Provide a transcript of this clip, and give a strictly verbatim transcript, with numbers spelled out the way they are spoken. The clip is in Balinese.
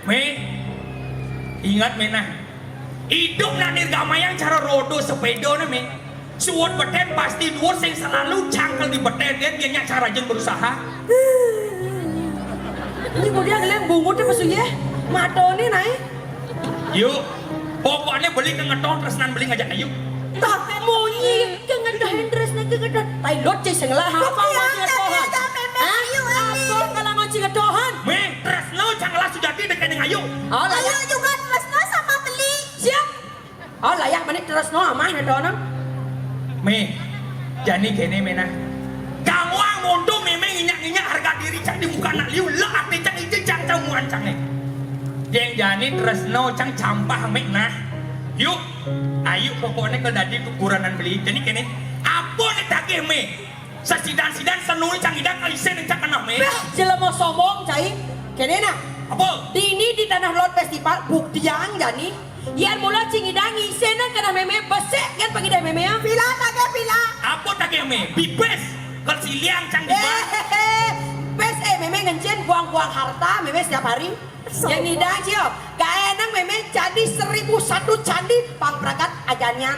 Mé, inget Mé nah. Idup nak nirgamayang cara roda sepéda né, Mé. Suud betén pasti duur, sing salalu cangkel di betén, yén nyak cara rajin berusaha. Ini kemudian kalian bungut apa sih ya? Matoné naik. Yuk, pokokné beli kengeton tresnan beli ngajak ayu. Tak munyi kengeton tresnan kengeton. Tai lot cai sing ngelah apa mau cai ngetohan? Hah? Apa kalau mau cai ngetohan? Mé, tresna cang ngelah sujati dek kéné ayu. Oh lah ya. Juga tresna sama beli. Siap. Oh lah ya, meni tresna amah ngetohan. Mé, jani kéné Mé nah. Kamu ang monto mémé nginyak-nginyak harga diri cang di muka anak liu, lek até cang ijin cang cang muan cang né. Yén jani tresna cang campah Mé nah. Yuk, ayu pokokné ké dadi tukuranan beli. Jani kéné, apa né tagih Mé? Sesidan-sidan senul cang idang kalisin cang kenah Mé. Bah, jelema sombong cai. Kéné nah. Apa? Dini di Tanah Lot Festival buktiang jani. Yén mula cing idang ngisin kenah mémé besik kan pangidih mémé ya. Pila tagih pila. Apa tagih Mé? Bibis. Kal siliang cang di bang. Pes eh mémé ngencin buang-buang harta mémé setiap hari. Yang idang cio. Kaenang mémé candi seribu satu candi pang pragat ajanyan.